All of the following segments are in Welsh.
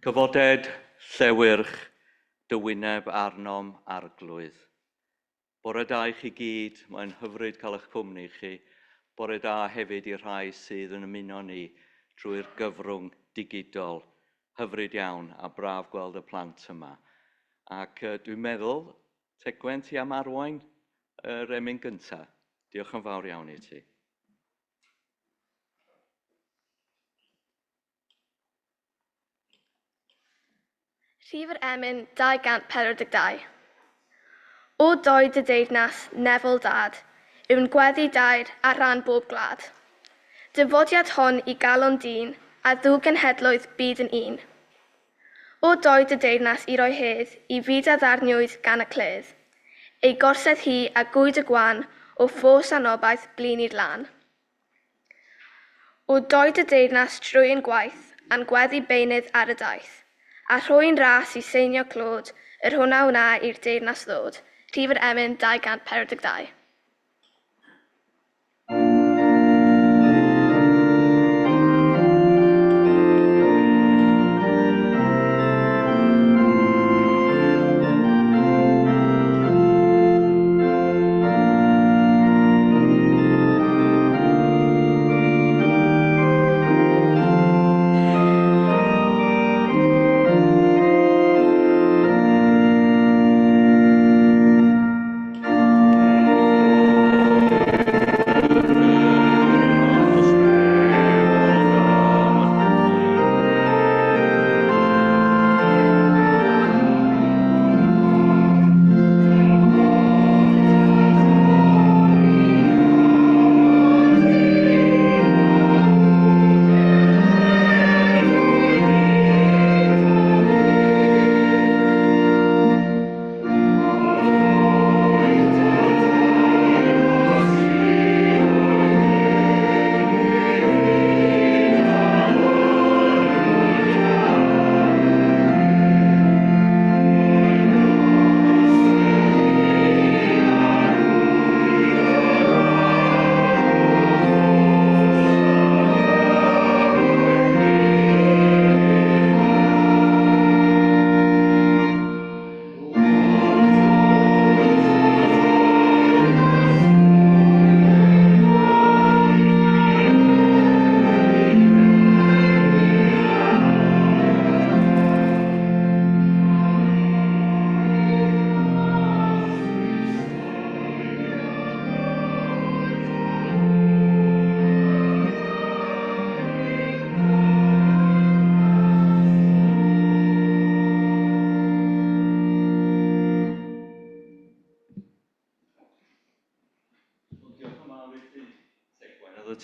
Cyfoded llewyrch dy wyneb arnom arglwydd. Bore da i chi gyd, mae'n hyfryd cael eich cwmni chi. Bore da hefyd i'r rhai sydd yn ymuno ni drwy'r gyfrwng digidol. Hyfryd iawn a braf gweld y plant yma. Ac dwi'n meddwl, Tegwen, ti am arwain yr emyn gyntaf. Diolch yn fawr iawn i ti. Rhif yr emyn 242. O doed dy deyrnas, nefol dad, yw'n gweddi daer ar ran bob gwlad. Dyfodiad hon i galon dyn, a ddŵg genhedloedd byd yn un. O doed dy deyrnas i roi hedd i fyd a ddarniwyd gan y cledd. Ei gorsedd hi a gwyd y gwan o ffos anobaith blin i'r lan. O doed dy deyrnas trwy ein gwaith, a'n gweddi beunydd ar y daith, a rhoi'n ras i seinio clod yr hwn a wna i'r deyrnas ddod. Rhif yr emyn 242.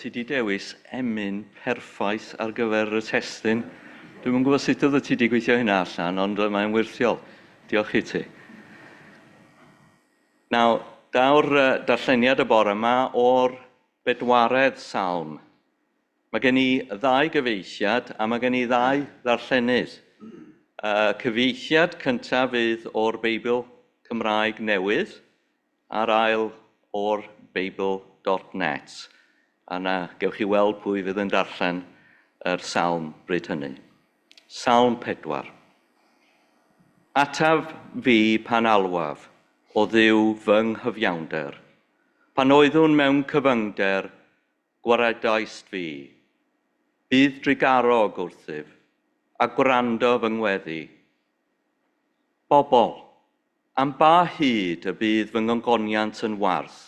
Ti di dewis emyn perffaith ar gyfer y testun. Dwi'm yn gwybod sut oeddet ti di gweithio hynna allan, ond mae'n wyrthiol. Diolch i ti. Nawr, daw'r darlleniad y bore yma o'r bedwaredd salm. Mae gen i ddau gyfieithiad a mae gen i ddau ddarllenydd. Y cyfieithiad cyntaf fydd o'r Beibl Cymraeg Newydd a'r ail o'r Beibl.net. A na, gewch chi weld pwy fydd yn darllen yr salm bryd hynny. Salm 4. Ataf fi pan alwaf, o Dduw fy nghyfiawnder. Pan oeddwn mewn cyfyngder, gwaredaist fi. Bydd drugarog wrthyf, a gwrando fy ngweddi. Bobl, am ba hyd y bydd fy ngogoniant yn warth,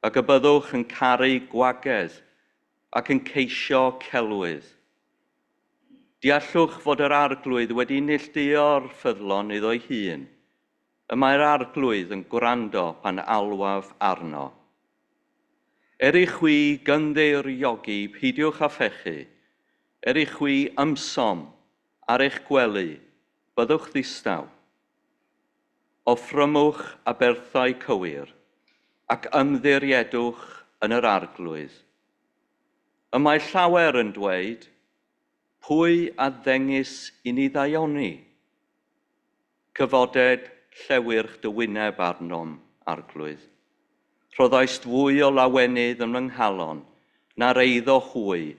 ac y byddwch yn caru gwagedd ac yn ceisio celwydd. Deallwch fod yr arglwydd wedi neilltuo'r ffyddlon iddo'i hun. Y mae'r arglwydd yn gwrando pan alwaf arno. Er i chwi gynddeiriogi, peidiwch â phechu. Er i chwi ymsom ar eich gwely, byddwch ddistaw. Offrymwch aberthau cywir ac ymddiriedwch yn yr arglwydd. Y mae llawer yn dweud, pwy a ddengys i ni ddaioni? Cyfoded llewyrch dy wyneb arnom, arglwydd. Rhoddaist fwy o lawenydd yn fy nghalon na'r eiddo hwy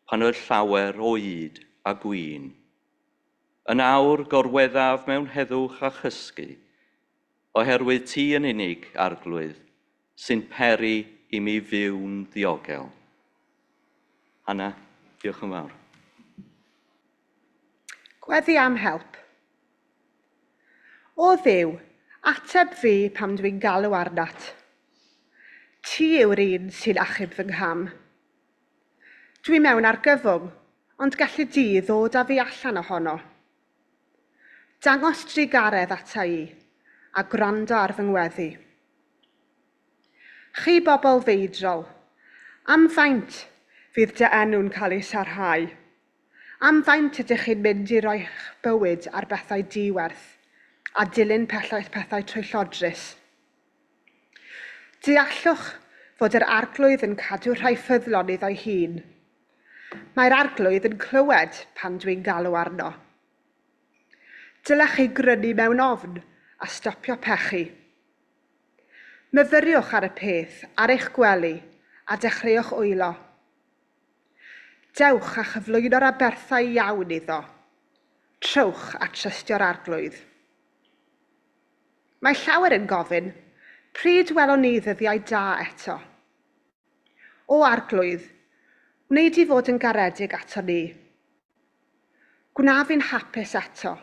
pan oedd llawer o ŷd a gwin. Yn awr gorweddaf mewn heddwch a chysgu, oherwydd ti yn unig, Arglwydd, sy'n peri i mi fyw'n ddiogel. Hanna, diolch yn fawr. Gweddi am help. O Dduw, ateb fi pam dwi'n galw arnat. Ti yw'r un sy'n achub fy ngham. Dwi mewn argyfwng, ond gallu di ddod â fi allan ohono. Dangos drugaredd ata i, a gwrando ar fy ngweddi. Chi bobl feidrol, am faint fydd dy enw'n cael ei sarhau? Am faint ydych chi'n mynd i roi'ch bywyd ar bethau diwerth a dilyn pellais pethau twyllodrus? Deallwch fod yr Arglwydd yn cadw rhai ffyddlon iddo'i hun. Mae'r Arglwydd yn clywed pan dwi'n galw arno. Dylech chi grynu mewn ofn a stopio pechu. Myfyriwch ar y peth ar eich gwely a dechreuwch wylo. Dewch a chyflwyno'r aberthau iawn iddo. Trowch a trystio'r Arglwydd. Mae llawer yn gofyn, pryd welwn ni ddyddiau da eto? O Arglwydd, wneud i fod yn garedig ato ni. Gwna fi'n hapus eto,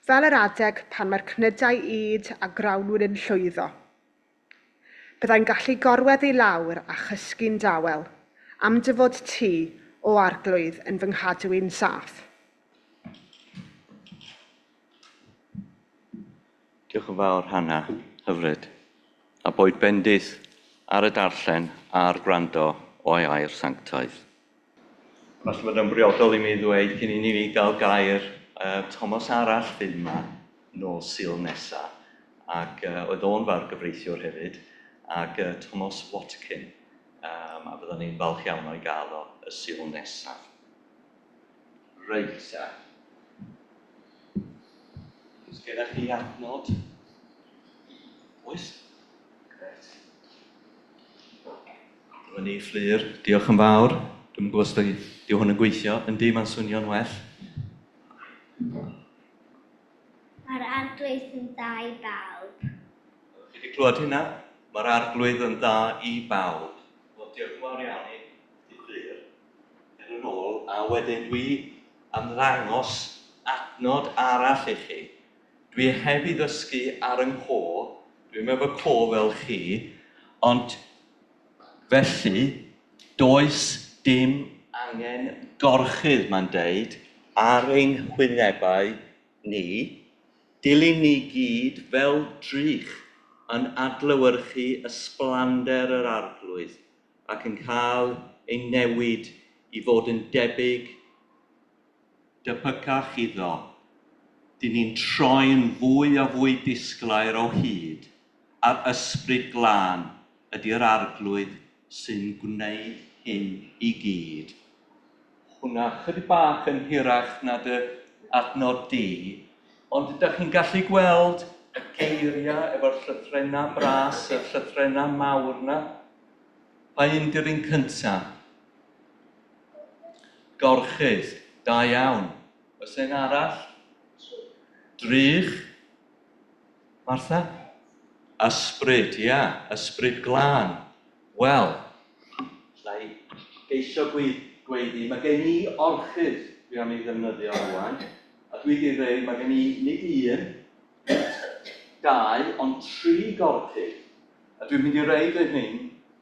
fel yr adeg pan mae'r cnydau ŷd a grawnwin yn llwyddo. Byddai'n gallu gorwedd i lawr a chysgu'n dawel, am dy fod ti, o Arglwydd, yn fy nghadw i'n saff. Diolch yn fawr, Hanna. Hyfryd. A boed bendith ar y darllen a'r gwrando o'i air sanctaidd. Falle bod yn briodol i mi ddweud cyn i ni gael gair Thomas arall fydd yma nos Sul nesa, ac oedd o'n fawr gyfreithiwr hefyd, ac Thomas Watkin, a fyddwn ni'n falch iawn o'i gael o y Sul nesaf. Reit, ta. Oes gennych chi adnod? Oes? Grêt. Dyma ni, Fflur. Diolch yn fawr. Dwi'm yn gwybod os 'di hwn yn gweithio. Yndi, mae'n swnio'n well. Mae'r Arglwydd yn dda i bawb. Chi wedi clywed hynna? Mae'r Arglwydd yn dda i bawb. Wel, diolch yn fawr iawn i ti, Fflur. Cer yn ôl, a wedyn dwi am ddangos adnod arall i chi. Dwi heb i ddysgu ar yng ngho, dwi'm efo co fel chi, ond felly does dim angen gorchudd, mae'n deud, ar ein hwynebau ni. Dilyn ni gyd fel drych yn adlewyrchu ysblander yr Arglwydd ac yn cael ei newid i fod yn debyg debycach iddo. Dyn ni'n troi'n fwy a fwy disglair o hyd, a'r Ysbryd Glân ydy'r Arglwydd sy'n gwneud hyn i gyd. Hwnna chydig bach yn hirach na dy adnod di, ond ydych chi'n gallu gweld y geiriau efo'r llythrennau bras, y llythrennau mawr na? Pa un di'r un cynta? Gorchudd, da iawn. Oes un arall? Drych. Martha? Ysbryd, ia, ysbryd glân. Wel, lla i geisio gweiddi, mae gen i orchudd dwi am ei ddefnyddio rwan, a dwi wedi dweud mae gen i nid un, nid dau, ond tri gorchudd. A dwi'n mynd i reid y hyn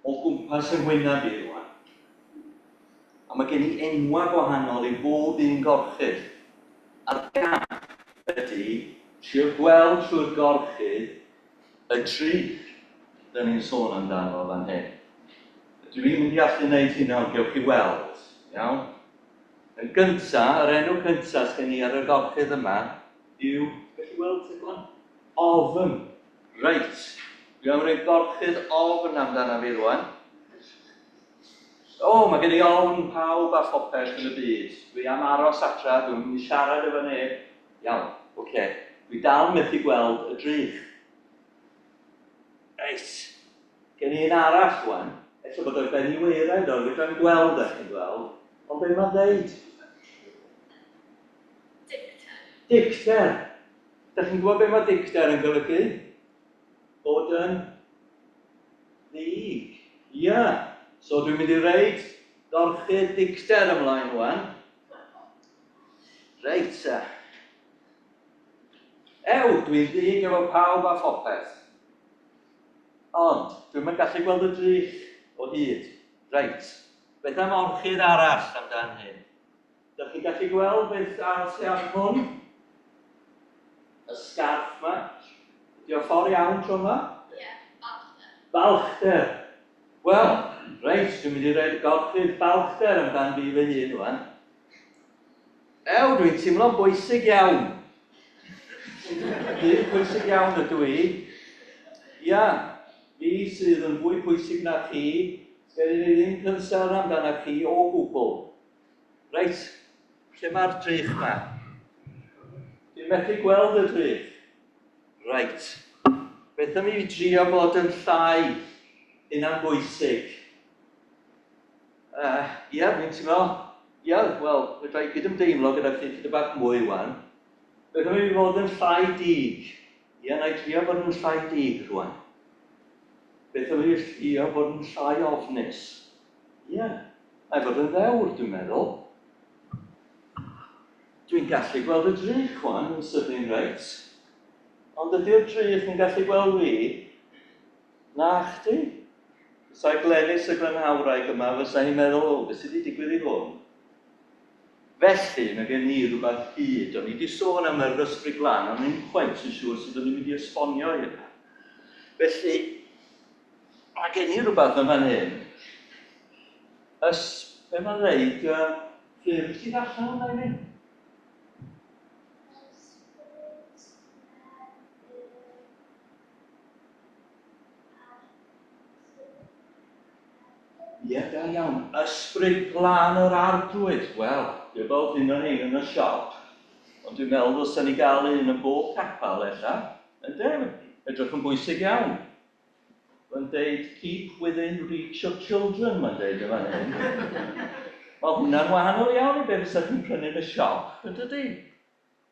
o gwmpas y ngwyneb i rwan. A mae gen i enwau gwahanol i bob un gorchudd. A'r gamp ydy trio gweld trwy'r gorchudd y drych dyn ni'n sôn amdano fan hyn. Dwi'n mynd i allu wneud hynna, ond gewch chi weld. Iawn? Yn gynta, yr enw cynta sgen i ar y gorchudd yma yw, gallu weld Teglan? Ofn. Reit. Dwi am roi gorchudd ofn amdano fi rwan. O, mae gen i ofn pawb a phopeth yn y byd. Dwi am aros adra, dwi'n mynd i siarad efo neb. Iawn, oce. Okay. Dwi dal methu gweld y drych. Reit. Gen i un arall rwan. Ella bod o'i ben i waered o, fedrai'm gweld e, chi'n gweld. Ond be mae'n ddeud? Dicter. Dicter. Da chi'n gwybod beth mae dicter yn golygu? Bod yn ddig. Ia. Yeah. So dwi'n mynd i reid gorchudd dicter ymlaen wan. Reit ta. Ew, dwi'n ddig efo pawb a phopeth. Ond, dwi'm yn gallu gweld y drych o hyd. Reit, beth am orchudd arall amdan hyn? Dych chi'n gallu gweld beth ar sy ar hwn? Y sgarff 'ma. Ydy o ffordd iawn tro yma? Ie, yeah, balchder. Balchder. Wel, reit, dwi'n mynd i roed gorchudd balchder amdan fi fy hun rwan. Ew, dwi'n teimlo'n bwysig iawn. Dyn pwysig iawn ydw i. Ia, fi sydd yn fwy pwysig na chi, sgen i ddim concern amdana chi o gwbl. Reit, lle mae'r drych 'ma? Dwi'n methu gweld y drych. Reit, beth am i fi drio bod yn llai hunanbwysig? Ia, dwi'n teimlo, ia, wel, fedra i gydymdeimlo gyda chi chydig bach mwy wan. Beth am i fi fod yn llai dig? Ia, na i drio bod yn llai dig rwan. Beth am i fi drio bod yn llai ofnus? Ia, na i fod yn ddewr, dwi'n meddwl. Dwi'n gallu gweld y drych wan yn sydyn reit. Ond ydy'r drych yn gallu gweld fi? Na chdi. Fysa Glenys y Glanhawraig yma, fysa hi'n meddwl, o, beth sydd wedi digwydd i hwn? Felly, mae gen i rhywbeth hud. O'n i wedi sôn am yr ysbryd glân, ond ddim cweit yn siŵr sut o'n i'n mynd i esbonio hynna. Felly, mae gen i rhywbeth yn fan hyn. Ys, be mae'n dweud, ffurf ti ddarllen hwnna i mi? Ysbryd Ie, da iawn. Ysbryd glân yr Arglwydd. Wel, dwi'n gweld un o'r rhein yn y siop, ond dwi'n meddwl ddylsen ni gael un yn bob capel ella. Ynde? Edrych yn bwysig iawn. Mae'n deud, keep within reach of children, mae'n deud yn fan hyn. Mae hwnna'n wahanol iawn i be fysa chi'n prynu yn y siop, yn dydi?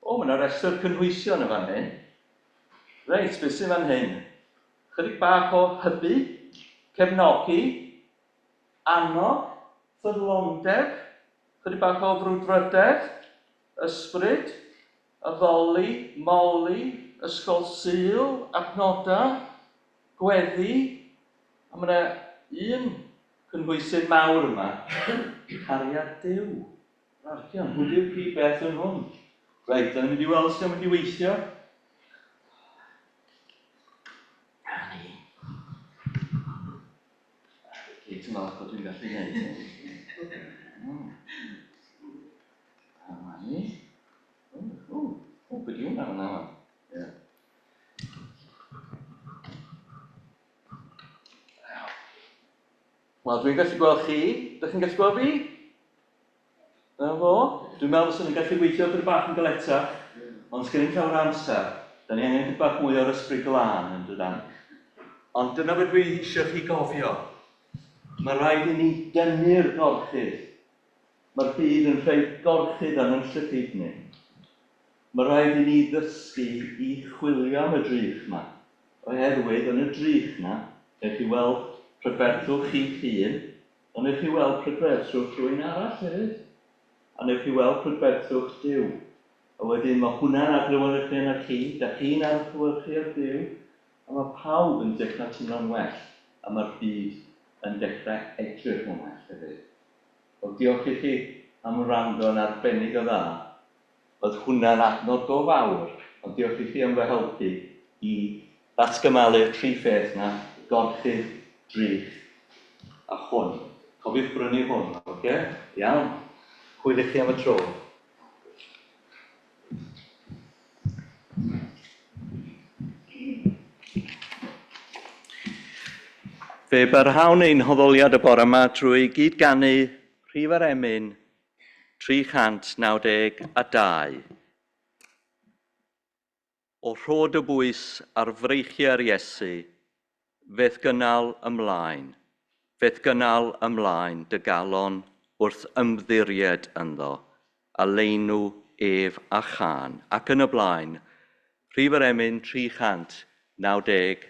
O, mae yna restr cynhwysion yn fan hyn. Reit, beth sy'n fan hyn? Chydig bach o hybu, cefnogi, annog, ffyddlondeb, chydig bach o frwdfrydedd, ysbryd, addoli, moli, ysgol Sul, adnodau, gweddi, a mae yna un cynhwysyn mawr yma, cariad Duw. Argian, hwn yw'r prif beth yn hwn. Reit, da ni'n mynd i weld os di'n mynd i weithio. Na ni. Kate yn falch bod dwi'n gallu gwneud hyn. A ma ni. O, o, o, beth yw hwnna fan'na? Ie. Wel, dwi'n gallu gweld chi. Dych chi'n gallu gweld fi? Dyna fo. Dwi'n meddwl fyswn i'n gallu gweithio chydig bach yn galetach, ond sgen i'm llawer o amser. Da ni angen chydig bach mwy o'r ysbryd glân yn dydan. Ond dyna beth dwi eisiau chi gofio. Mae rhaid i ni dynnu'r gorchudd. Mae'r byd yn rhoi gorchudd ar yn llygaid ni. Mae rhaid i ni ddysgu i chwilio am y drych 'ma, oherwydd yn y drych 'na, wnewch chi weld prydferthwch chi'ch hun, ond wnewch chi weld prydferthwch rhywun arall hefyd, a wnewch chi weld prydferthwch Duw. A wedyn mae hwnna'n adlewyrchu arnoch chi, da chi'n adlewyrchu ar Dduw, a mae pawb yn dechrau teimlo'n well, a mae'r byd yn dechrau edrych yn well hefyd. Wel, diolch i chi am wrando yn arbennig o dda. Oedd hwnna'n adnodd go fawr, ond diolch i chi am fy helpu i ddatgymalu'r tri pheth 'na, gorchudd, drych, a hwn. Cofiwch brynu hwn, oce? Iawn. Hwyl i chi am y tro. Fe barhawn ein hoddoliad y bore yma drwy gyd-ganu rhif yr emyn 392. O rho dy bwys ar freichiau'r Iesu, fe'th gynnal ymlaen, fe'th gynnal ymlaen dy galon wrth ymddiried ynddo, a leinw ef a chân, ac yn y blaen, rhif yr emyn 392.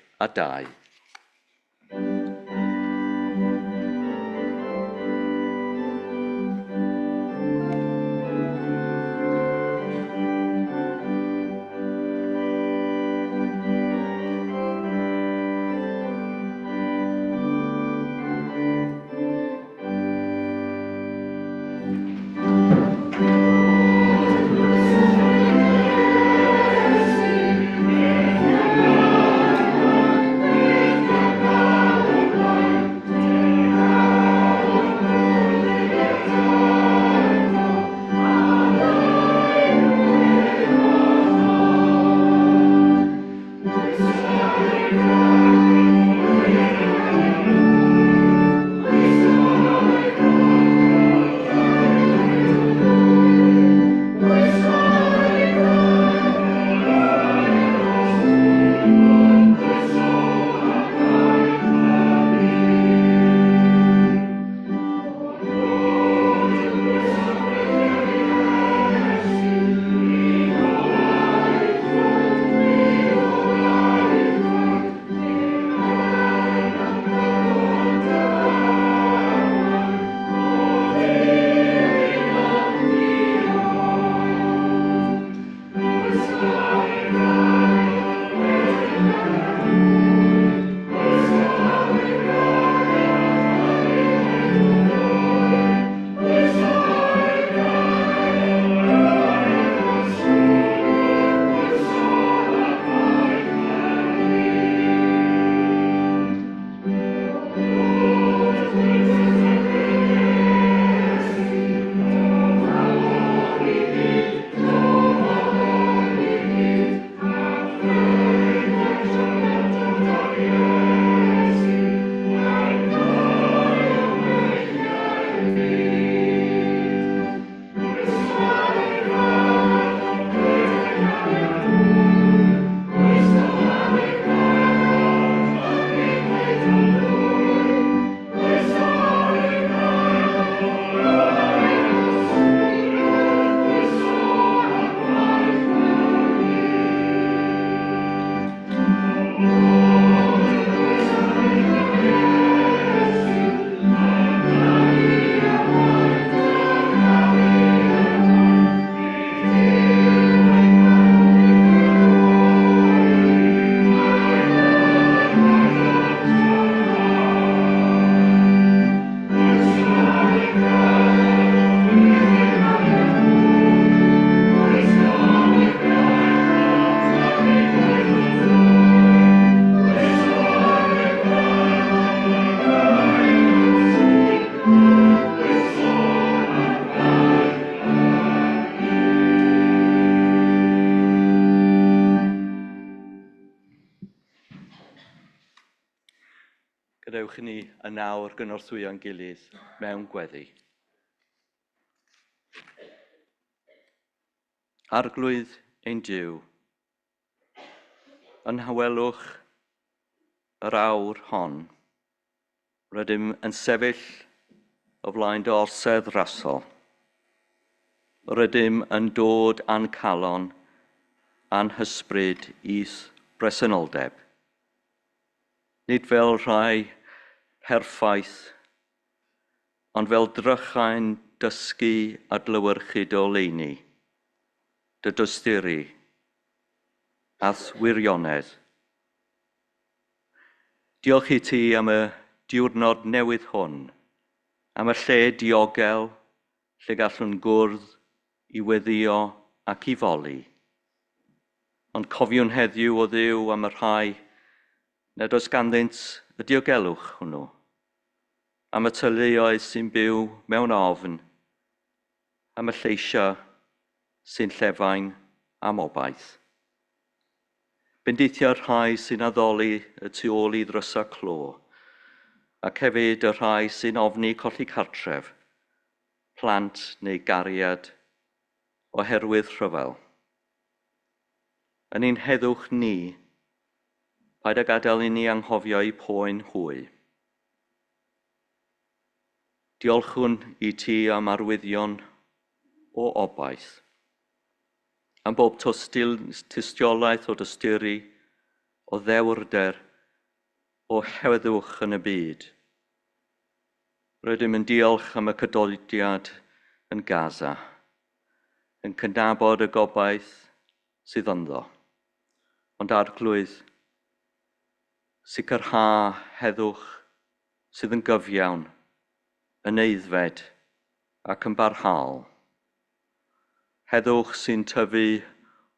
Gadewch i ni yn nawr gynorthwyo'n gilydd mewn gweddi. Arglwydd ein Duw, yn hawelwch yr awr hon, rydym yn sefyll o flaen dy orsedd rasol. Rydym yn dod â'n calon a'n hysbryd i'th bresenoldeb. Nid fel rhai perffaith, ond fel drychau'n dysgu adlewyrchu dy oleuni, dy dosturi, a'th wirionedd. Diolch i ti am y diwrnod newydd hwn, am y lle diogel lle gallwn gwrdd i weddïo ac i foli. Ond cofiwn heddiw o Dduw am y rhai nad oes ganddynt y diogelwch hwnnw, am y teuluoedd sy'n byw mewn ofn, am y lleisiau sy'n llefain am obaith. Bendithio'r rhai sy'n addoli y tu ôl i ddrysau clo, ac hefyd y rhai sy'n ofni colli cartref, plant neu gariad oherwydd rhyfel. Yn ein heddwch ni, paid â gadael i ni anghofio eu poen hwy. Diolchwn i ti am arwyddion o obaith. Am bob tystiolaeth o dosturi, o ddewrder, o heddwch yn y byd. Rydym yn diolch am y cadoediad yn Gaza, yn cydnabod y gobaith sydd ynddo. Ond Arglwydd, sicrha heddwch sydd yn gyfiawn, yn aeddfed ac yn barhaol. Heddwch sy'n tyfu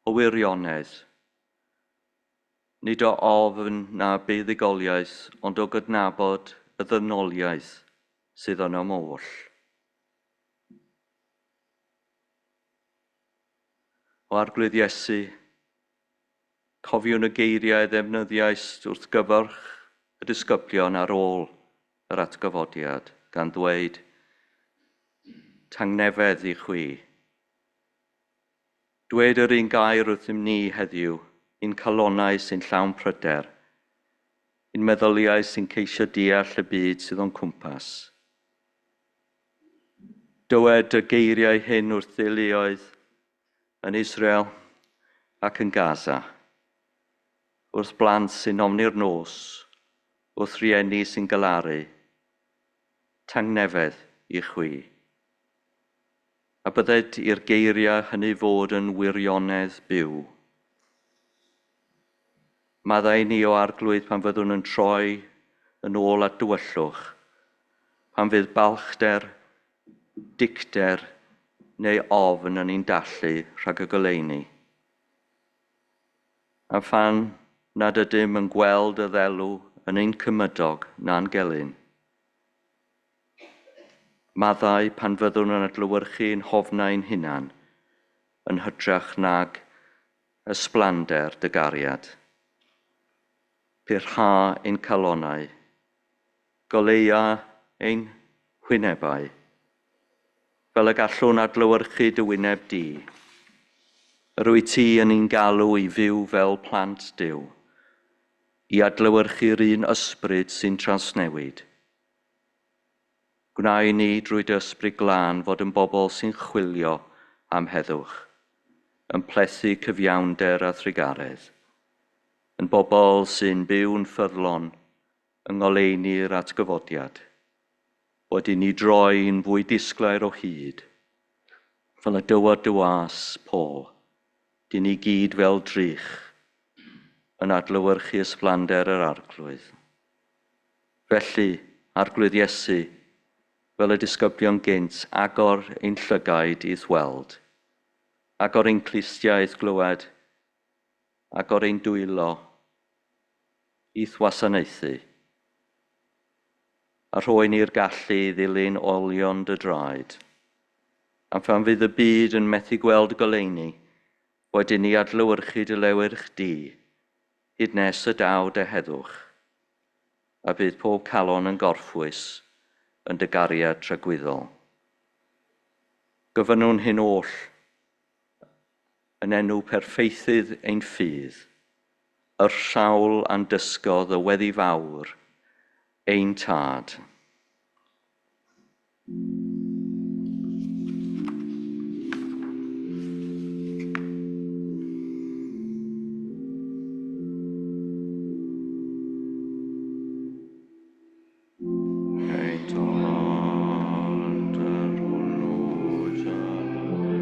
o wirionedd, nid o ofn na buddugoliaeth, ond o gydnabod y ddynoliaeth sydd ynom oll. O Arglwydd Iesu, cofiwn y geiriau ddefnyddiais wrth gyfarch y disgyblion ar ôl yr atgyfodiad, gan ddweud, tangnefedd i chwi. Dwed yr un gair wrthym ni heddiw, i'n calonnau sy'n llawn pryder, i'n meddyliau sy'n ceisio deall y byd sydd o'n cwmpas. Dywed y geiriau hyn wrth deuluoedd yn Israel ac yn Gaza, wrth blant sy'n ofni'r nos, wrth rieni sy'n galaru, tangnefedd i chwi. A bydded i'r geiriau hynny fod yn wirionedd byw. Maddau ni o Arglwydd pan fyddwn yn troi yn ôl at dywyllwch, pan fydd balchder, dicter neu ofn yn ein dallu rhag y goleuni. A phan nad ydym yn gweld y ddelw yn ein cymydog na'n gelyn. Maddau pan fyddwn yn adlewyrchu ein hofnau'n hunan, yn hytrach nag ysblander dy gariad. Purha ein calonnau, goleua ein hwynebau, fel y gallwn adlewyrchu dy wyneb di. Yr wyt ti yn ein galw i fyw fel plant Duw, i adlewyrchu'r un ysbryd sy'n trawsnewid. Gwna i ni drwy dy ysbryd glân fod yn bobl sy'n chwilio am heddwch, yn plethu cyfiawnder a thrugaredd, yn bobl sy'n byw'n ffyddlon yng ngoleuni'r atgyfodiad, bod i ni droi'n fwy disglair o hyd, fel y dywed dy was, Paul, dyn ni gyd fel drych, yn adlewyrchu ysblander yr Arglwydd. Felly, Arglwydd Iesu, fel y disgyblion gynt, agor ein llygaid i'th weld, agor ein clustiau i'th glywed, agor ein dwylo i'th wasanaethu, a rhoi ni'r gallu i ddilyn olion dy draed. A phan fydd y byd yn methu gweld goleuni, boed i ni adlewyrchu dy lewyrch di, hyd nes y daw dy heddwch, a bydd pob calon yn gorffwys yn dy gariad tragwyddol. Gofynnwn hyn oll yn enw perffeithydd ein ffydd, yr sawl a'n dysgodd y weddi fawr, ein tad. Ein tad, yr hwn wyt yn y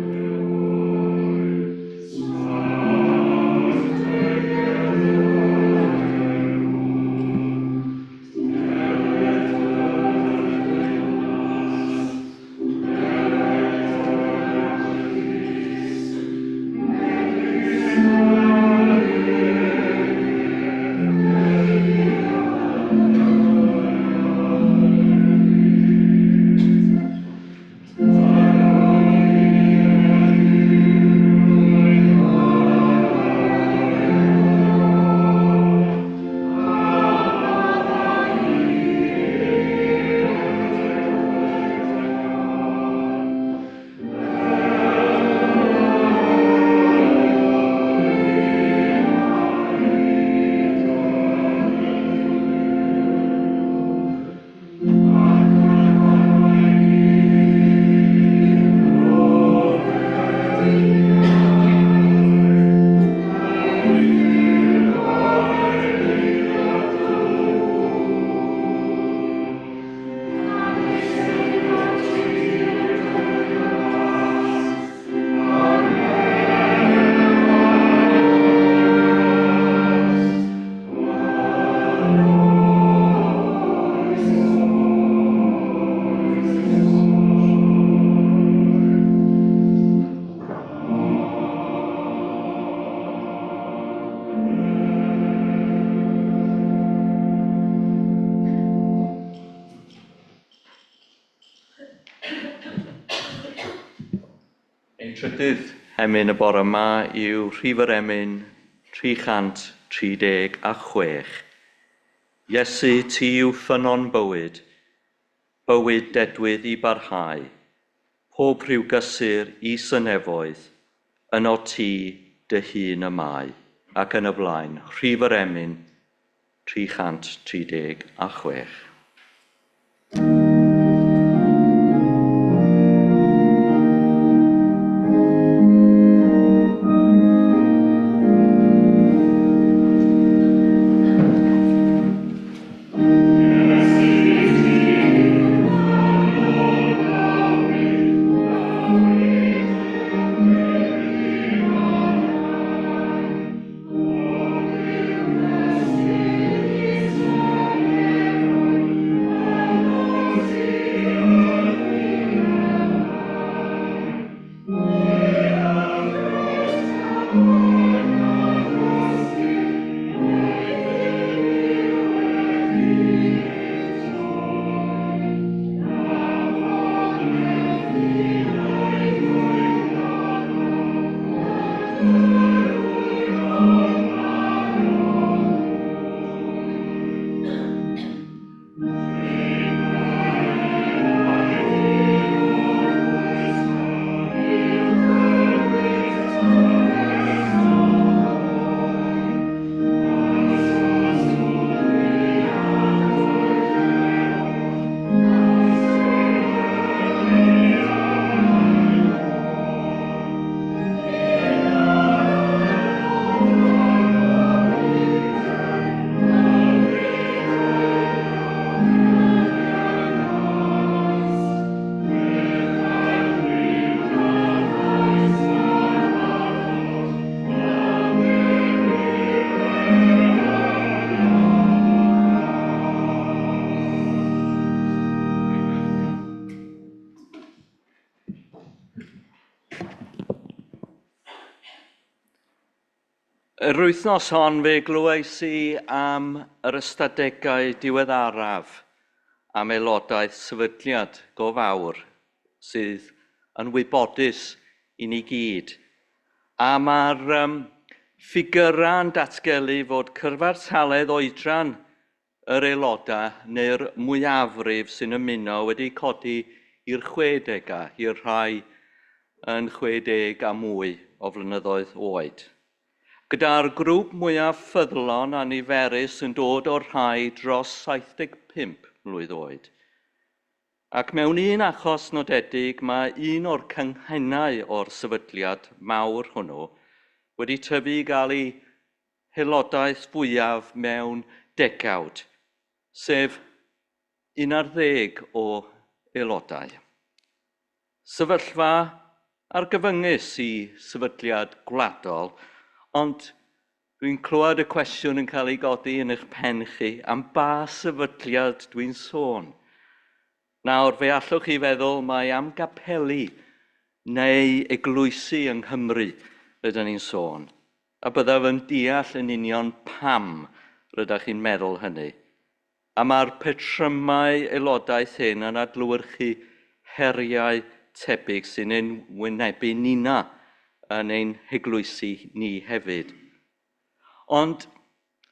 Ein trydydd emyn y bore yma yw rhif yr emyn 336. Iesu, ti yw ffynnon bywyd, bywyd dedwydd i barhau, pob rhyw gysur i synefoedd, yno ti dy hun y mae, ac yn y blaen, rhif yr emyn 336. Yr wythnos hon fe glywais i am yr ystadegau diweddaraf am aelodaeth sefydliad go fawr sydd yn wybodus i ni gyd. A mae'r ffigurau'n datgelu fod cyfartaledd oedran yr aelodau neu'r mwyafrif sy'n ymuno wedi codi i'r 60au, i'r rhai yn 60 a mwy o flynyddoedd oed. Gyda'r grŵp mwyaf ffyddlon a niferus yn dod o'r rhai dros 75 mlwydd oed. Ac mewn un achos nodedig, mae un o'r cynghennau o'r sefydliad mawr hwnnw wedi tyfu i gael ei haelodaeth fwyaf mewn degawd, sef 11 o aelodau. Sefyllfa argyfyngus i sefydliad gwladol, ond dwi'n clywed y cwestiwn yn cael ei godi yn eich pen chi am ba sefydliad dwi'n sôn. Nawr, fe allwch chi feddwl mai am gapeli neu eglwysi yng Nghymru rydyn ni'n sôn. A byddaf yn deall yn union pam rydych chi'n meddwl hynny. A mae'r patrymau aelodaeth hyn yn adlewyrchu heriau tebyg sy'n ein wynebu nina yn ein heglwysi ni hefyd. Ond,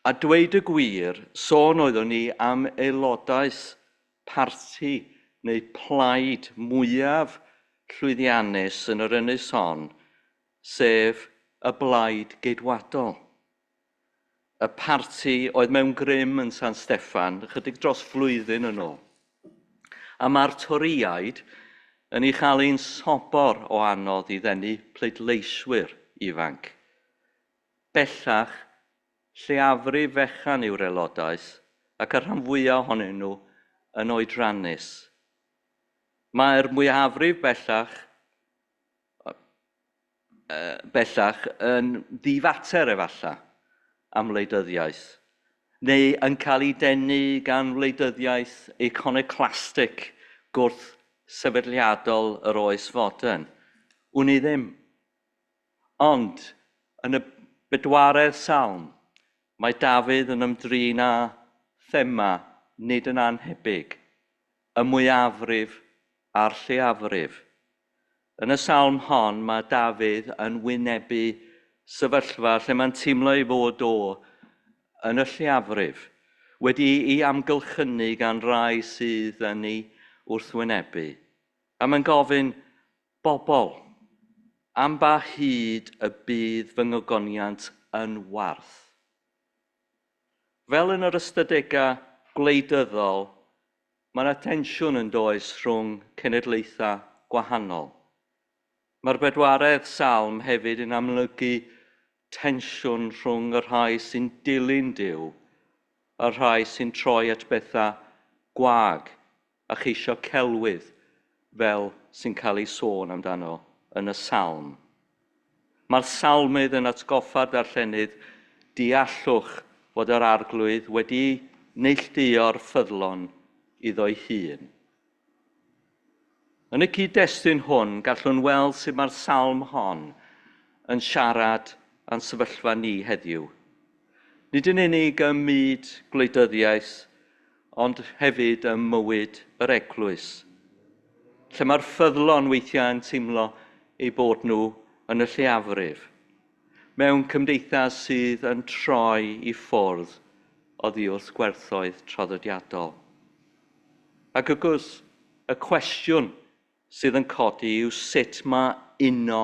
a dweud y gwir, sôn oeddwn ni am aelodaeth parti neu plaid mwyaf llwyddiannus yn yr ynys hon, sef y Blaid Geidwadol. Y parti oedd mewn grym yn San Steffan ychydig dros flwyddyn yn ôl. A mae'r Torïaid yn ei chael hi'n sobor o anodd i ddenu pleidleiswyr ifanc. Bellach, lleiafrif fechan yw'r aelodaeth ac y rhan fwyaf ohonyn nhw yn oedrannus. Mae'r mwyafrif bellach yn ddifater efallai am wleidyddiaeth, neu yn cael ei denu gan wleidyddiaeth iconoclastic gwrth sefydliadol yr oes fodern. Wn i ddim. Ond, yn y bedwaredd salm, mae Dafydd yn ymdrin â thema nid yn annhebyg, y mwyafrif a'r lleiafrif. Yn y salm hon, mae Dafydd yn wynebu sefyllfa lle mae'n teimlo ei fod o yn y lleiafrif, wedi ei amgylchynu gan rai sydd yn ei wrthwynebu. A mae'n gofyn, bobl, am ba hyd y bydd fy ngogoniant yn warth? Fel yn yr ystadegau gwleidyddol, mae yna tensiwn yn does rhwng cenedlaethau gwahanol. Mae'r bedwaredd salm hefyd yn amlygu tensiwn rhwng y rhai sy'n dilyn Duw a'r rhai sy'n troi at bethau gwag a cheisio celwydd fel sy'n cael ei sôn amdano yn y salm. Mae'r salmydd yn atgoffa'r darllenydd deallwch fod yr arglwydd wedi neilltuo'r ffyddlon iddo'i hun. Yn y cyd-destun hwn, gallwn weld sut mae'r salm hon yn siarad â'n sefyllfa ni heddiw. Nid yn unig ym myd gwleidyddiaeth, ond hefyd ym mywyd yr eglwys, lle mae'r ffyddlon weithiau yn teimlo eu bod nhw yn y lleiafrif, mewn cymdeithas sydd yn troi i ffwrdd oddi wrth gwerthoedd traddodiadol. Ac wrth gwrs, y cwestiwn sydd yn codi yw sut mae uno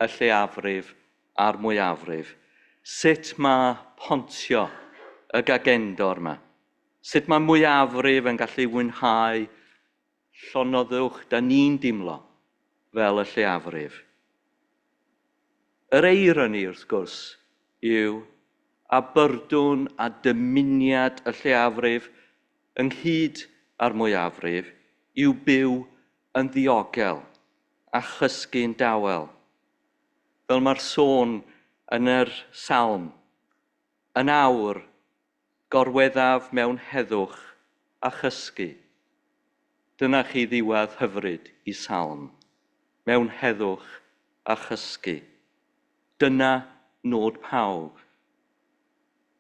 y lleiafrif a'r mwyafrif. Sut mae pontio y gagendor yma? Sut mae mwyafrif yn gallu fwynhau llonyddwch da ni'n dimlo fel y lleiafrif? Yr eironi, wrth gwrs, yw a byrdwn a dymuniad y lleiafrif ynghyd â'r mwyafrif yw byw yn ddiogel a chysgu'n dawel. Fel mae'r sôn yn yr salm, yn awr gorweddaf mewn heddwch a chysgu. Dyna chi ddiwedd hyfryd i salm, mewn heddwch a chysgu. Dyna nod pawb.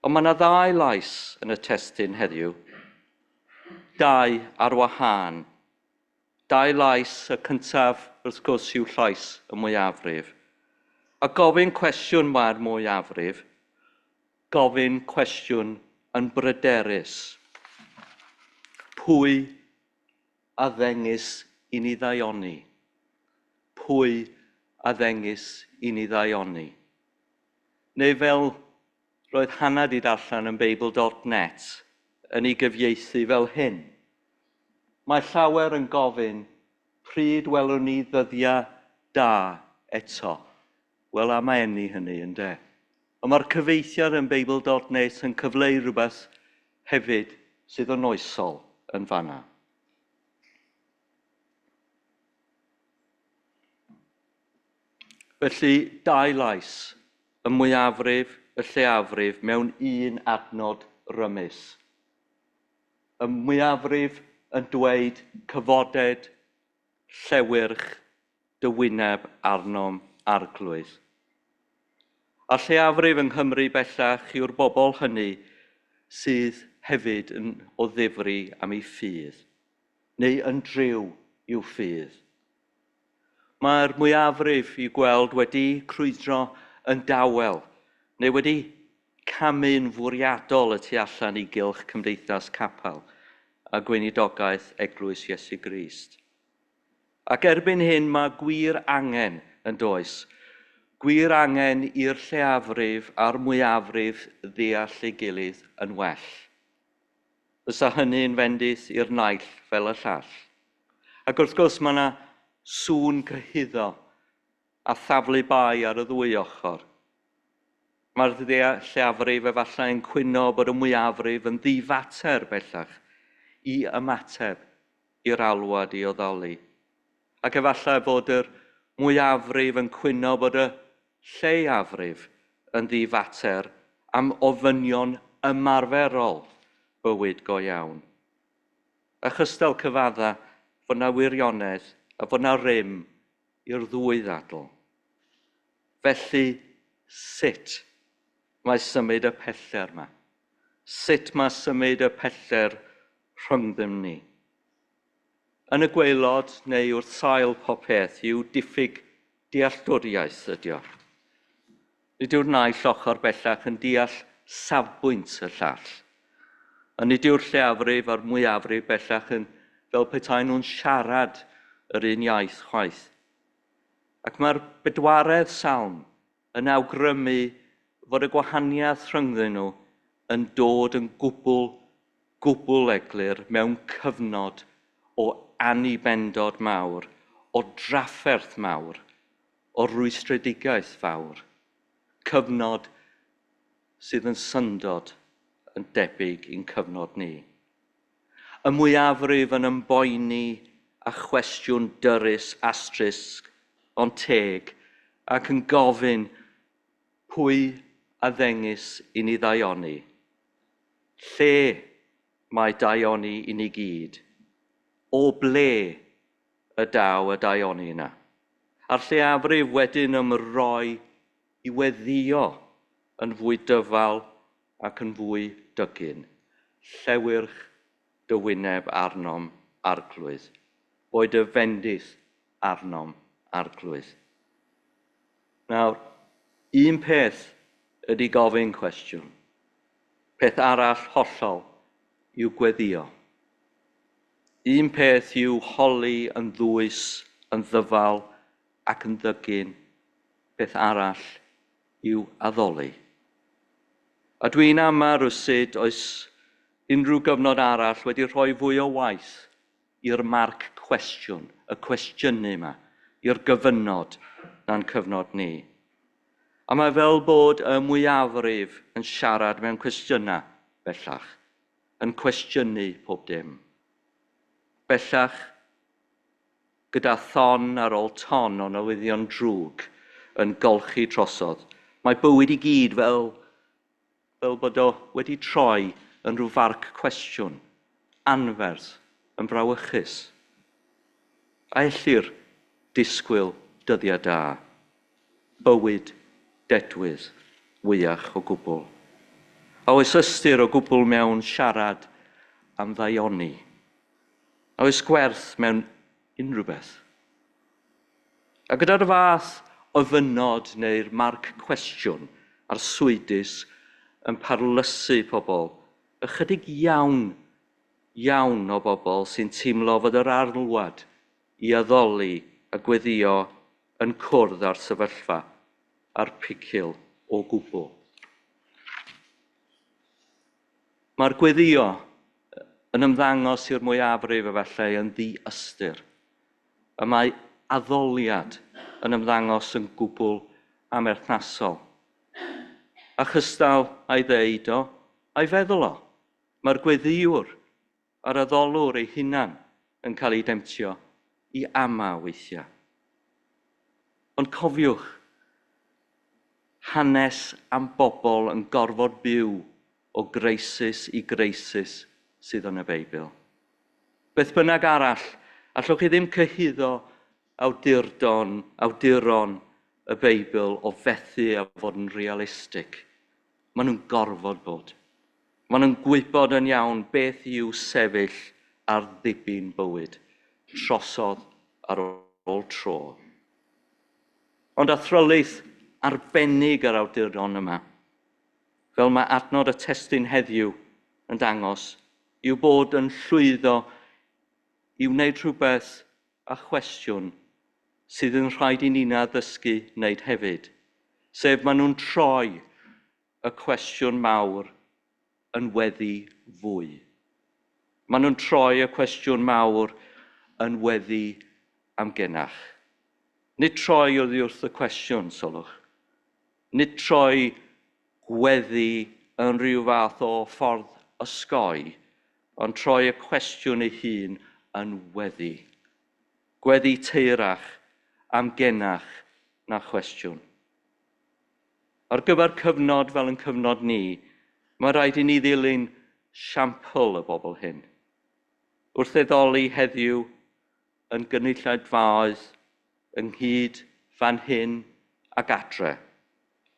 Ond mae yna ddau lais yn y testun heddiw, dau ar wahân. Dau lais, y cyntaf wrth gwrs yw llais y mwyafrif. A gofyn cwestiwn mae'r mwyafrif, gofyn cwestiwn yn bryderus. Pwy a ddengys i ni ddaioni? Pwy a ddengys i ni ddaioni? Neu fel roedd Hannah di darllen yn Beibl.net yn ei gyfieithu fel hyn. Mae llawer yn gofyn, pryd welwn ni ddyddiau da eto? Wel, am eni hynny, ynde? Ond mae'r cyfeithiad yn Beibl.net yn cyfleu rhywbeth hefyd sydd yn oesol yn fanna. Felly, dau lais, y mwyafrif, y lleiafrif, mewn un adnod rymus. Y mwyafrif yn dweud cyfoded llewyrch dy wyneb arnom arglwydd. A lleiafrif yng Nghymru bellach yw'r bobl hynny sydd hefyd yn o ddifri am eu ffydd, neu yn driw i'w ffydd. Mae'r mwyafrif i'w gweld wedi crwydro yn dawel, neu wedi camu'n fwriadol y tu allan i gylch cymdeithas capel a gweinidogaeth Eglwys Iesu Grist. Ac erbyn hyn mae gwir angen yn does. Gwir angen i'r lleiafrif a'r mwyafrif ddeall ei gilydd yn well. Fysa hynny'n fendith i'r naill fel y llall. Ac wrth gwrs mae yna sŵn cyhuddo a thaflu bai ar y ddwy ochr. Mae'r lleiafrif efallai yn cwyno bod y mwyafrif yn ddifater bellach i ymateb i'r alwad i oddoli. Ac efallai bod yr mwyafrif yn cwyno bod y lleiafrif yn ddifater am ofynion ymarferol bywyd go iawn. A chystal cyfadda fod na wirionedd a fod na rym i'r ddwy ddadl. Felly, sut mae symud y pellter yma? Sut mae symud y pellter rhyngddym ni? Yn y gwaelod neu wrth sail popeth yw diffyg dealltwriaeth ydy o. Nid yw'r naill ochr bellach yn deall safbwynt y llall. A nid yw'r lleafrif a'r mwyafrif bellach yn fel petai nhw'n siarad yr un iaith chwaith. Ac mae'r bedwaredd salm yn awgrymu fod y gwahaniaeth rhyngddyn nhw yn dod yn gwbl, gwbl eglur mewn cyfnod o annibendod mawr, o drafferth mawr, o rwystredigaeth fawr. Cyfnod sydd yn syndod yn debyg i'n cyfnod ni. Y mwyafrif yn ymboeni a chwestiwn dyrys astrus ond teg ac yn gofyn pwy a ddengys i ni ddaioni. Lle mae daioni i ni gyd? O ble y daw y daioni yna? A'r lleafrif wedyn ymroi i weddïo yn fwy dyfal ac yn fwy dygyn. Llewyrch dy wyneb arnom, Arglwydd. Boed y fendith arnom, Arglwydd. Nawr, un peth ydy gofyn cwestiwn. Peth arall hollol yw gweddïo. Un peth yw holi yn ddwys, yn ddyfal ac yn ddygyn. Peth arall yw addoli. A dwi'n ama rywsut oes unrhyw gyfnod arall wedi rhoi fwy o waith i'r marc cwestiwn, y cwestiynu yma, i'r gyfynod na'n cyfnod ni. A mae fel bod y mwyafrif yn siarad mewn cwestiynau bellach, yn cwestiynu pob dim. Bellach, gyda thon ar ôl ton o newyddion drwg yn golchi trosodd, mae bywyd i gyd fel, fel bod o wedi troi yn rhyw farc cwestiwn, anferth, yn brawychus. A ellir disgwyl dyddiau da, bywyd dedwydd fwyach o gwbl. A oes ystyr o gwbl mewn siarad am ddaioni? A oes gwerth mewn unrhyw beth? A gyda'r fath ofynod neu'r marc cwestiwn arswydus yn parlysu pobl, ychydig iawn, iawn o bobl sy'n teimlo fod yr alwad i addoli a gweddïo yn cwrdd â'r sefyllfa a'r picil o gwbl. Mae'r gweddïo yn ymddangos i'r mwyafrif efallai yn ddi-ystyr. Y mae addoliad yn ymddangos yn gwbl amherthnasol. A chystal a'i ddeud o, a'i feddwl o. Mae'r gweddïwr a'r addolwr ei hunan yn cael ei demtio i ama weithiau. Ond cofiwch, hanes am bobl yn gorfod byw o greisis i greisis sydd yn y Beibl. Beth bynnag arall, allwch chi ddim cyhuddo awdurdon, awduron y Beibl o fethu a fod yn realistig. Maen nhw'n gorfod bod. Maen nhw'n gwybod yn iawn beth yw sefyll ar ddibyn bywyd, trosodd ar ôl tro. Ond athrylith arbennig yr awduron yma, fel mae adnod y testun heddiw yn dangos, yw bod yn llwyddo i wneud rhywbeth a chwestiwn sydd yn rhaid i ni'na ddysgu wneud hefyd. Sef maen nhw'n troi y cwestiwn mawr yn weddi fwy. Maen nhw'n troi y cwestiwn mawr yn weddi amgenach. Nid troi oddi wrth y cwestiwn, sylwch. Nid troi gweddi yn rhyw fath o ffordd osgoi, ond troi y cwestiwn ei hun yn weddi. Gweddi teirach, amgenach na chwestiwn. Ar gyfer cyfnod fel yn cyfnod ni, mae rhaid i ni ddilyn siampl y bobl hyn. Wrth addoli heddiw yn gynulleidfaoedd ynghyd fan hyn ac adre,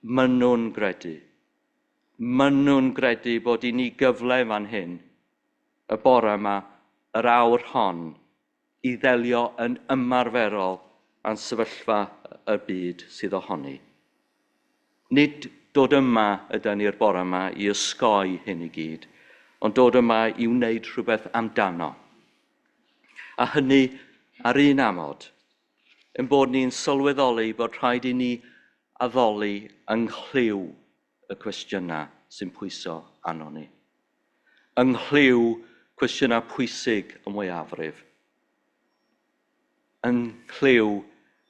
maen gredu. Maen nhw'n gredu bod i ni gyfle fan hyn, y bore yma, yr awr hon, i ddelio yn ymarferol â'n sefyllfa y byd sydd ohoni. Nid dod yma ydy ni'r bore yma i osgoi hyn i gyd, ond dod yma i wneud rhywbeth amdano. A hynny ar un amod, yn bod ni'n sylweddoli bod rhaid i ni addoli yng nghlyw y cwestiynau sy'n pwyso arno ni. Yng nghlyw cwestiynau pwysig y mwyafrif. Yng nghlyw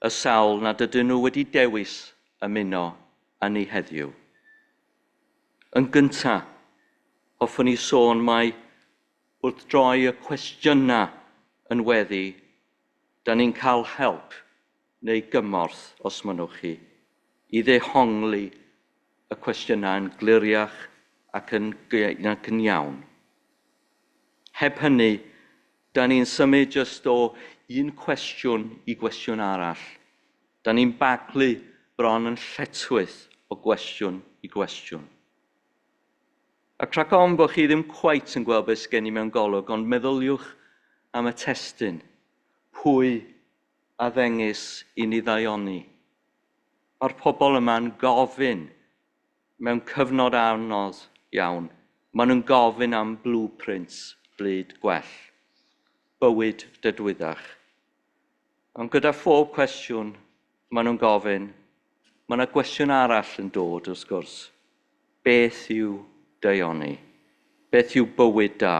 y sawl nad ydyn nhw wedi dewis ymuno â ni heddiw. Yn gyntaf, hoffwn i sôn mai wrth droi y cwestiynau yn weddi, da ni'n cael help neu gymorth, os mynnwch chi, i ddehongli y cwestiynau yn gliriach ac yn, ac yn iawn. Heb hynny, da ni'n symud jyst o un cwestiwn i gwestiwn arall. Da ni'n baglu bron yn lletchwith o gwestiwn i gwestiwn. Ac rhac ofn bod chi ddim cweit yn gweld beth sgen i mewn golwg, ond meddyliwch am y testun. Pwy a ddengys i ni ddaioni? Mae'r pobl yma'n gofyn mewn cyfnod anodd iawn. Maen nhw'n gofyn am blueprints byd gwell, bywyd dedwyddach. Ond gyda phob cwestiwn maen nhw'n gofyn, mae yna gwestiwn arall yn dod wrth gwrs. Beth yw daioni? Beth yw bywyd da?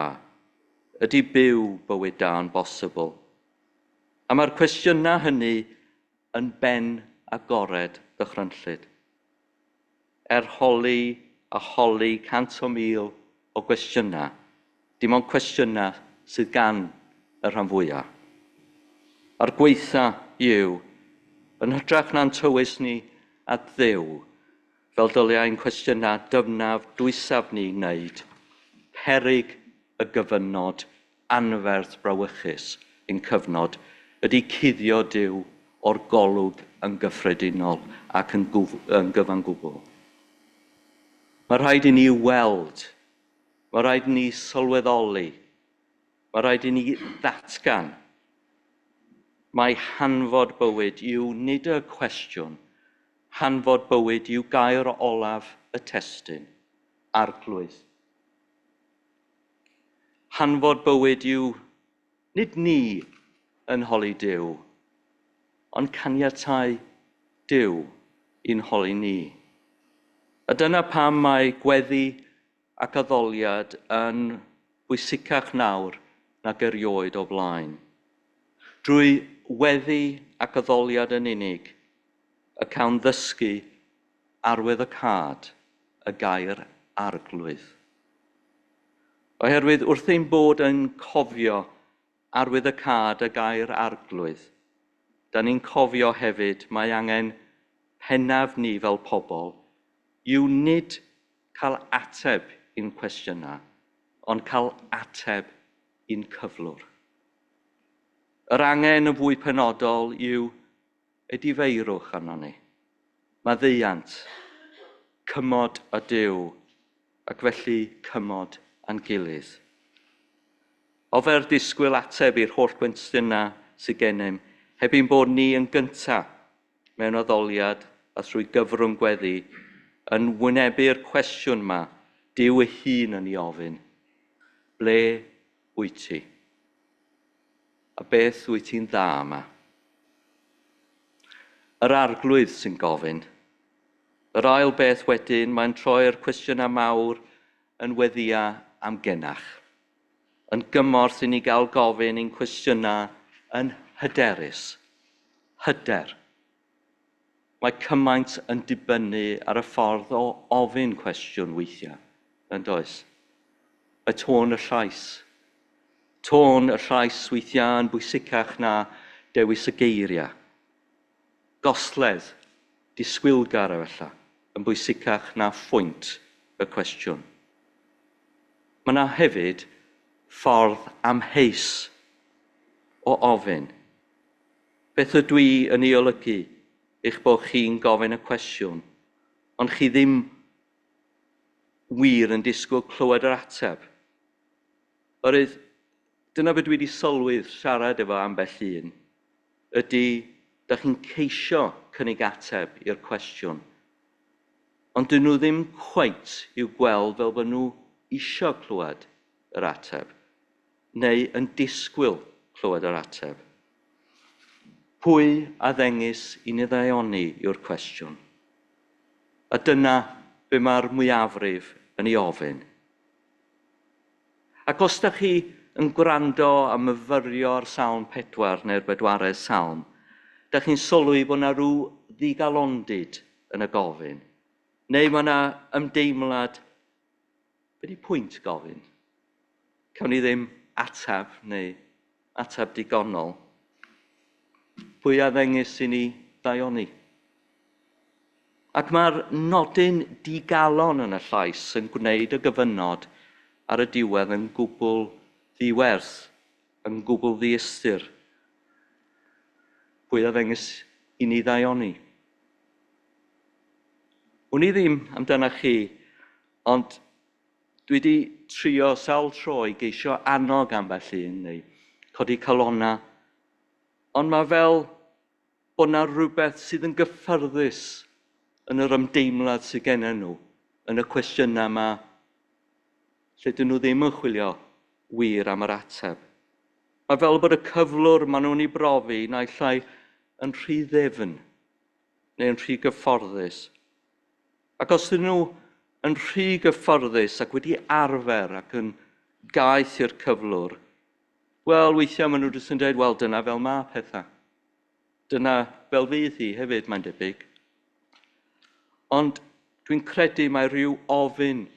Ydy byw bywyd da yn bosibl? A mae'r cwestiynau hynny yn ben agored ddychrynllyd. Er holi a holi 100,000 o gwestiynau, dim ond cwestiynau sydd gan y rhan fwyaf. A'r gwaetha yw, yn hytrach na'n tywys ni at Dduw, fel dyliai'n cwestiynau dyfnaf dwysaf ni wneud, perig y gyfynod anferth brawychus ein cyfnod ydy cuddio Duw o'r golwg yn gyffredinol ac yn, yn gyfan gwbl. Mae rhaid i ni weld, mae rhaid i ni sylweddoli, mae rhaid i ni ddatgan. Mae hanfod bywyd yw nid y cwestiwn, hanfod bywyd yw gair olaf y testun, Arglwydd. Hanfod bywyd yw nid ni yn holi Duw, ond caniatáu Duw i'n holi ni. A dyna pam mae gweddi ac addoliad yn bwysicach nawr nag erioed o blaen. Drwy weddi ac addoliad yn unig, y cawn ddysgu arwyddocâd y gair Arglwydd. Oherwydd wrth ein bod yn cofio arwyddocâd y gair Arglwydd, da ni'n cofio hefyd mae angen pennaf ni fel pobl yw nid cael ateb i'n cwestiynau, ond cael ateb i'n cyflwr. Yr angen yn fwy penodol yw edifeirwch arno ni. Maddeuant, cymod â Duw, ac felly cymod â'n gilydd. Ofer disgwyl ateb i'r holl gwestiynau sydd gennym, heb ein bod ni yn gyntaf mewn addoliad a thrwy gyfrwng gweddi yn wynebu'r cwestiwn yma, Duw ei hun yn ei ofyn. Ble wyt ti? A beth wyt ti'n dda yma? Yr Arglwydd sy'n gofyn. Yr ail beth wedyn, mae'n troi'r cwestiynau mawr yn weddia amgenach. Yn gymorth i ni gael gofyn ein cwestiynau yn hyderus. Hyder. Mae cymaint yn dibynnu ar y ffordd o ofyn cwestiwn weithiau, yn does? Mae tôn y llais. Tôn y llais weithiau yn bwysicach na dewis y geiriau. Gosledd, disgwylgar efallai, yn bwysicach na phwynt y cwestiwn. Mae yna hefyd ffordd amheus o ofyn. Beth ydw i yn ei olygu eich bod chi'n gofyn y cwestiwn, ond chi ddim wir yn disgwyl clywed yr ateb? Oherwydd, Dyna beth dwi wedi sylwi siarad efo ambell un, ydy da chi'n ceisio cynnig ateb i'r cwestiwn, ond dyn nhw ddim cweit i'w gweld fel bod nhw isio clywed yr ateb, neu yn disgwyl clywed yr ateb. Pwy a ddengys i ni ddaioni yw'r cwestiwn. A dyna be mae'r mwyafrif yn ei ofyn. Ac os da chi yn gwrando a myfyrio ar Salm 4 neu'r bedwaredd salm, da chi'n sylwi bod yna rhyw ddigalondid yn y gofyn. Neu mae yna ymdeimlad, be di pwynt gofyn? Cawn ni ddim ateb neu ateb digonol. Pwy a ddengys i ni ddaioni? Ac mae'r nodyn digalon yn y llais yn gwneud y gyfynod ar y diwedd yn gwbl ddiwerth, yn gwbl ddiystyr. Pwy a ddengys i ni ddaioni? Wn i ddim amdana chi, ond dwi wedi trio sawl tro i geisio annog ambell un neu codi calona, ond mae fel bod yna rhywbeth sydd yn gyffyrddus yn yr ymdeimlad sydd gennyn nhw, yn y cwestiynau yma, lle dyn nhw ddim yn chwilio wir am yr ateb. Mae fel bod y cyflwr maen nhw'n ei brofi naill ai yn rhy ddefn neu yn rhy gyfforddus. Ac os ydyn nhw yn rhy gyfforddus ac wedi arfer ac yn gaeth i'r cyflwr, wel, weithiau maen nhw jyst yn dweud, wel, dyna fel mae pethau. Dyna fel fydd hi hefyd, mae'n debyg. Ond dwi'n credu mae rhyw ofyn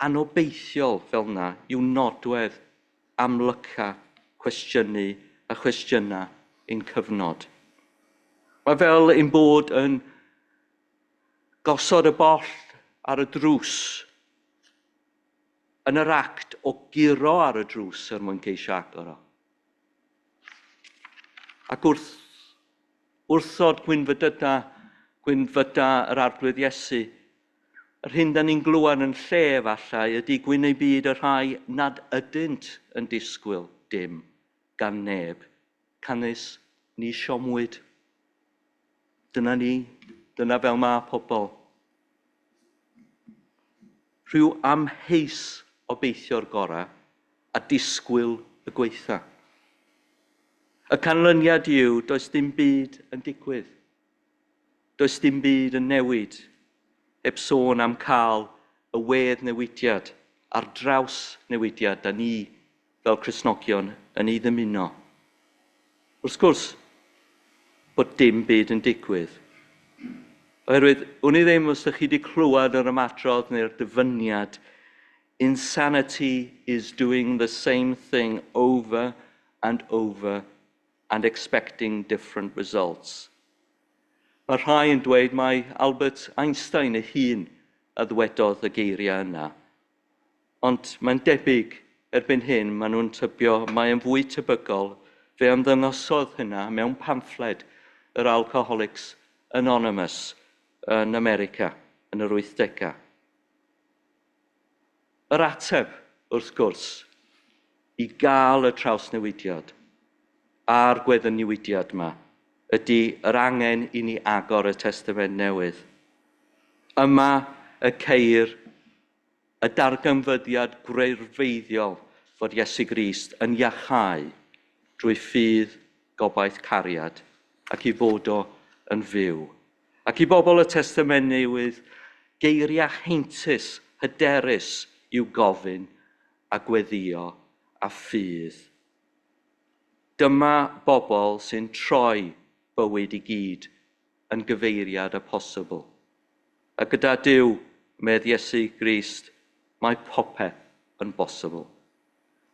anobeithiol fel yna yw nodwedd amlyca cwestiynu a chwestiynau ein cyfnod. Mae fel ein bod yn gosod y bollt ar y drws yn yr act o guro ar y drws er mwyn ceisio agor o. Ac wrth wrthod gwynfydyda gwynfyda yr Arglwydd Iesu, yr hyn da ni'n glywed yn lle efallai ydy gwyn eu byd y rhai nad ydynt yn disgwyl dim gan neb, canys ni siomwyd. Dyna ni, dyna fel mae pobl. Rhyw amheus obeithio'r gorau a disgwyl y gweitha. Y canlyniad yw, does dim byd yn digwydd. Does dim byd yn newid, heb sôn am cael y wedd newidiad ar draws newidiad da ni fel Cristnogion yn ei ddymuno. Wrth gwrs, bod dim byd yn digwydd. Oherwydd, wn i ddim os ydych chi wedi clywed yr ymadrodd neu'r dyfyniad, insanity is doing the same thing over and over and expecting different results. Mae rhai yn dweud mai Albert Einstein ei hun a ddwedodd y geiriau yna. Ond mae'n debyg erbyn hyn maen nhw'n tybio mae yn fwy tebygol fe ymddangosodd hynna mewn pamffled yr Alcoholics Anonymous yn America yn yr 80au. Yr ateb, wrth gwrs, i gael y trawsnewidiad a'r gweddynnewidiad yma ydy yr angen i ni agor y Testament Newydd. Yma y ceir y darganfyddiad gwreiddiol fod Iesu Grist yn iachau drwy ffydd, gobaith, cariad ac i fod o yn fyw. Ac i bobl y Testament Newydd, geiriau heintus, hyderus i'w gofyn a gweddio a ffydd. Dyma bobl sy'n troi bywyd i gyd yn gyfeiriad y posibl. A gyda Duw, medd Iesu Grist, mae popeth yn bosibl.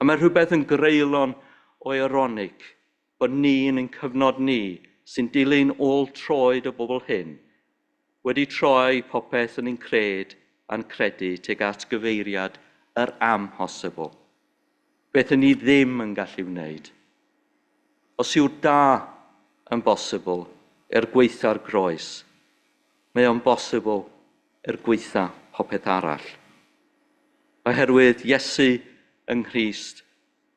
A mae rhywbeth yn greulon o ironic bod ni yn ein cyfnod ni sy'n dilyn ôl troed y bobl hyn wedi troi popeth yn ein cred a'n credu tuag at gyfeiriad yr amhosibl. Beth yn ni ddim yn gallu wneud. Os yw'r da yn bosibl er gweitha'r groes, mae o'n bosibl er gweitha popeth arall. Oherwydd Iesu yng Nghrist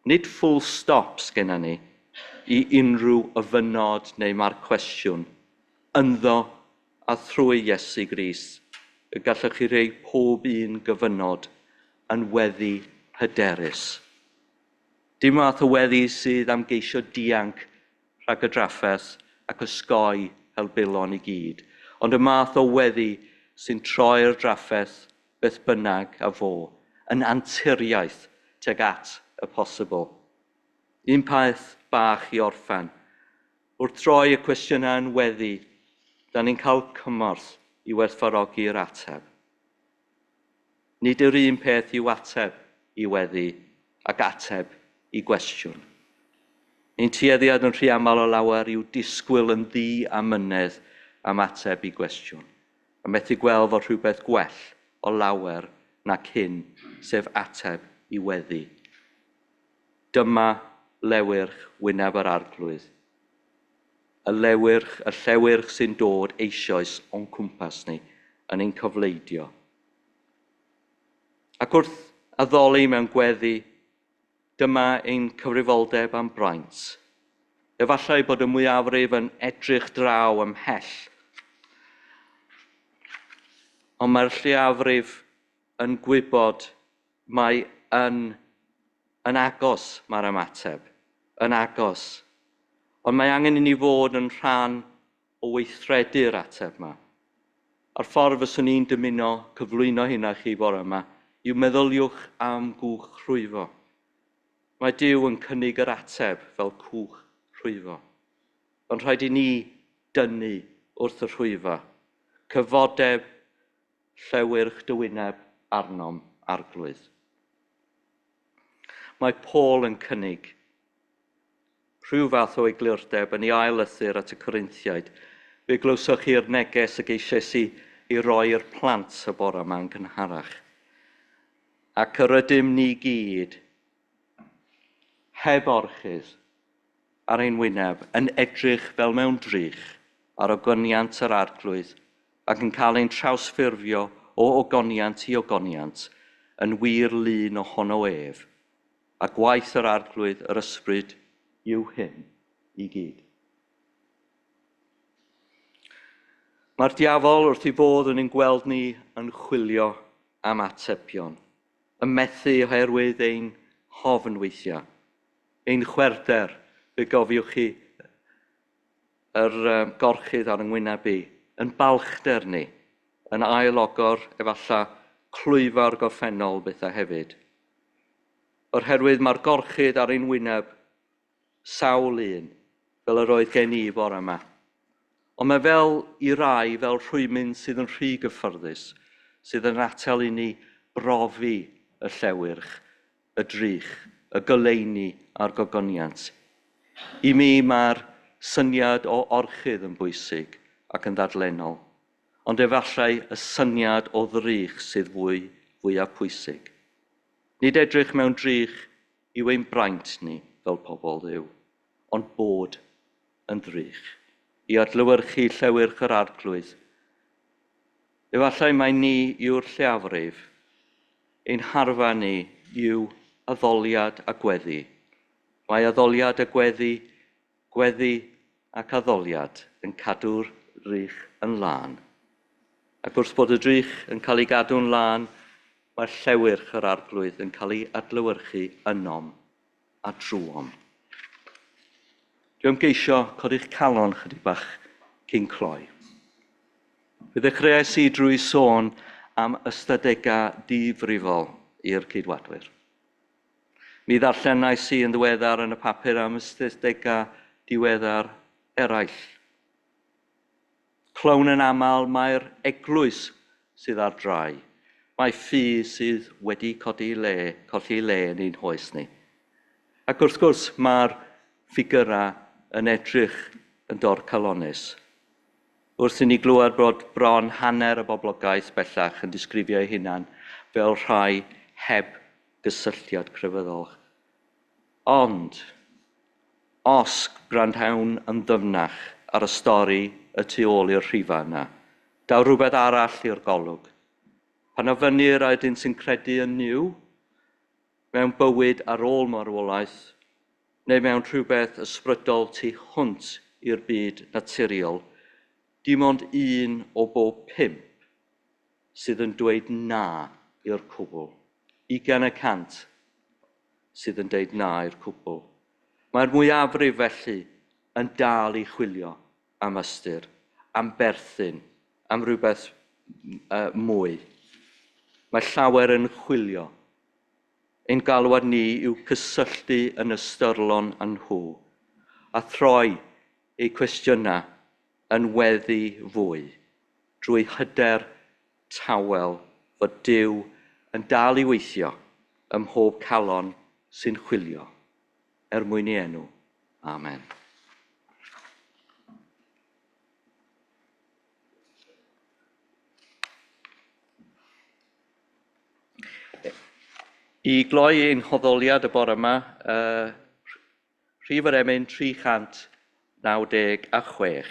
Nid full stop sgenna ni i unrhyw ofynnod neu mae'r cwestiwn ynddo a thrwy Iesu Grist y gallwch chi rei pob un gyfynod yn weddi hyderus. Dim math o weddi sydd am geisio dianc rhag y drafferth ac osgoi helbulon i gyd, ond y math o weddi sy'n troi'r drafferth beth bynnag a fo, yn anturiaeth tuag at y posibl. Un peth bach i orffen. Wrth droi y cwestiynau yn weddi, da ni'n cael cymorth i werthfawrogi'r ateb. Nid yw'r un peth i'w ateb i weddi ac ateb i gwestiwn. Ein tueddiad yn rhy aml o lawer yw disgwyl yn ddi a mynedd am ateb i gwestiwn, a methu gweld fod rhywbeth gwell o lawer na cyn, sef ateb i weddi. Dyma lewyrch wyneb yr arglwydd. Y lewyrch, y llewyrch sy'n dod eisoes o'n cwmpas ni, yn ein cofleidio. Ac wrth addoli mewn gweddi, dyma ein cyfrifoldeb am braint. Efallai bod y mwyafrif yn edrych draw ymhell. Ond mae'r lleiafrif yn gwybod mai yn, yn agos mae'r ymateb, yn agos. Ond mae angen i ni fod yn rhan o weithredu'r ateb yma. A'r ffordd fyswn i'n dymuno cyflwyno hynna chi bore yma yw meddyliwch am gwch rhwyfo. Mae Duw yn cynnig yr ateb fel cwch rhwyfo. Ond rhaid i ni dynnu wrth y rhwyfa. Cyfodeb llewyrch dy wyneb arnom arglwydd. Mae Paul yn cynnig rhyw fath o eglurdeb yn ei ail lythyr at y Corinthiaid. Fe glywsoch chi'r neges y geisiais i i roi i'r plant y bore yma yn gynharach. Ac yr ydym ni gyd, heb orchudd ar ein wyneb, yn edrych fel mewn drych ar ogoniant yr arglwydd ac yn cael ein trawsffurfio o ogoniant i ogoniant yn wir lun ohono ef, a gwaith yr arglwydd yr ysbryd yw hyn i gyd. Mae'r diafol wrth ei fodd yn ein gweld ni yn chwilio am atebion, yn methu oherwydd ein hofn weithiau, ein chwerder, fe gofiwch chi yr gorchudd ar yng ngwyneb i, yn balchder ni, yn ail-ogor efallai clwyfa'r gorffennol bethau hefyd. Oherwydd mae'r gorchudd ar ein wyneb sawl un, fel yr oedd gen i bore yma. Ond mae fel i rai fel rhwymyn sydd yn rhy gyffyrddus, sydd yn atal i ni brofi y llewyrch, y drych, y goleuni a'r gogoniant. I mi mae'r syniad o orchudd yn bwysig ac yn ddadlennol, ond efallai y syniad o ddrych sydd fwy, fwyaf pwysig. Nid edrych mewn drych yw ein braint ni fel pobl Dduw, ond bod yn ddrych, i adlewyrchu llewyrch yr arglwydd. Efallai mai ni yw'r lleiafrif, ein harfa ni yw addoliad a gweddi. Mae addoliad a gweddi, gweddi ac addoliad yn cadw'r drych yn lân. Ac wrth bod y drych yn cael ei gadw'n lân, mae'r llewyrch yr arglwydd yn cael ei adlewyrchu ynom a drwom. Dwi am geisio codi'ch calon chydig bach cyn cloi. Fe ddechreuais i drwy sôn am ystadegau difrifol i'r Ceidwadwyr. Mi ddarllenais i yn ddiweddar yn y papur am ystadegau diweddar eraill. Clywn yn aml mae'r eglwys sydd ar drai. Mae ffydd sydd wedi codi le, colli le yn ein hoes ni. Ac wrth gwrs mae'r ffigurau yn edrych yn dorcalonnus. Wrth i ni glywed bod bron hanner y boblogaeth bellach yn disgrifio eu hunan fel rhai heb gysylltiad crefyddol. Ond, os gwrandawn yn ddyfnach ar y stori y tu ôl i'r rhifau yna, daw rhywbeth arall i'r golwg. Pan ofynnir a ydynt sy'n credu yn Nuw, mewn bywyd ar ôl marwolaeth, neu mewn rhywbeth ysbrydol tu hwnt i'r byd naturiol, dim ond 1 o bob 5 sydd yn dweud na i'r cwbl. 20% sydd yn dweud na i'r cwbl. Mae'r mwyafrif felly yn dal i chwilio am ystyr, am berthyn, am rhywbeth mwy. Mae llawer yn chwilio. Ein galwad ni yw cysylltu yn ystyrlon â nhw a throi eu cwestiynau yn weddi fwy drwy hyder tawel fod Duw yn dal i weithio ym mhob calon sy'n chwilio er mwyn ei enw. Amen. I gloi ein hoddoliad y bore yma, rhif yr emyn 396.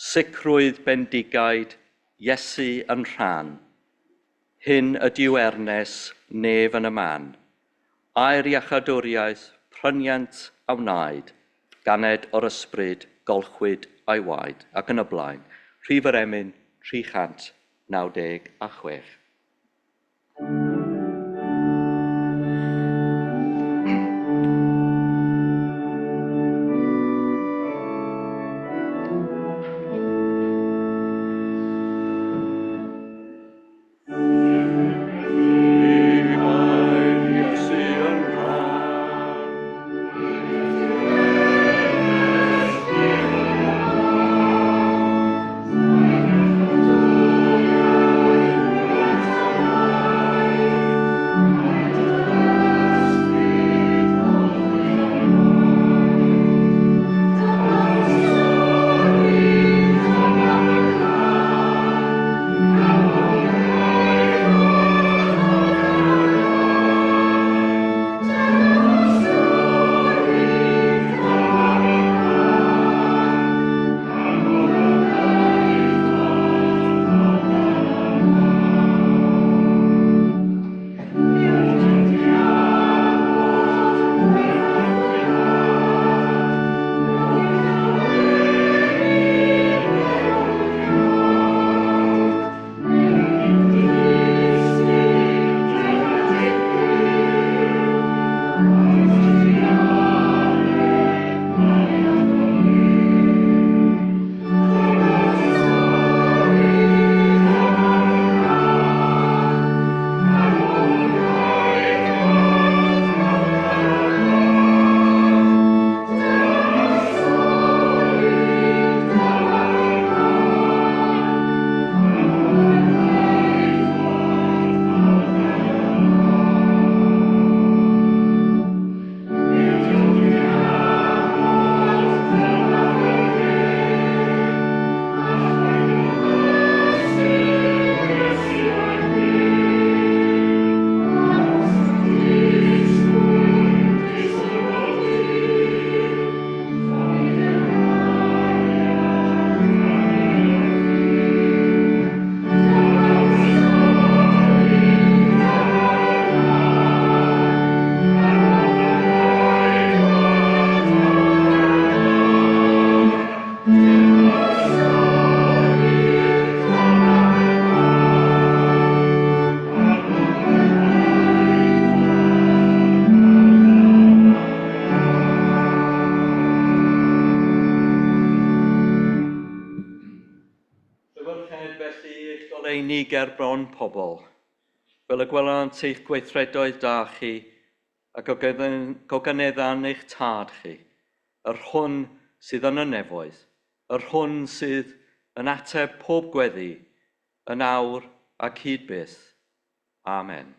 Sicrwydd bendigaid Iesu yn rhan. Hyn ydyw ernes nef yn y man. Air iachadwriaeth pryniant a wnaed, ganed o'r ysbryd, golchwyd a'i waed, ac yn y blaen. Rhif yr emyn 396. Ger bron pobl, fel y gwelant eich gweithredoedd da chi a goganeddan eich tad chi, yr hwn sydd yn y nefoedd, yr hwn sydd yn ateb pob gweddi, yn awr ac hyd byth. Amen.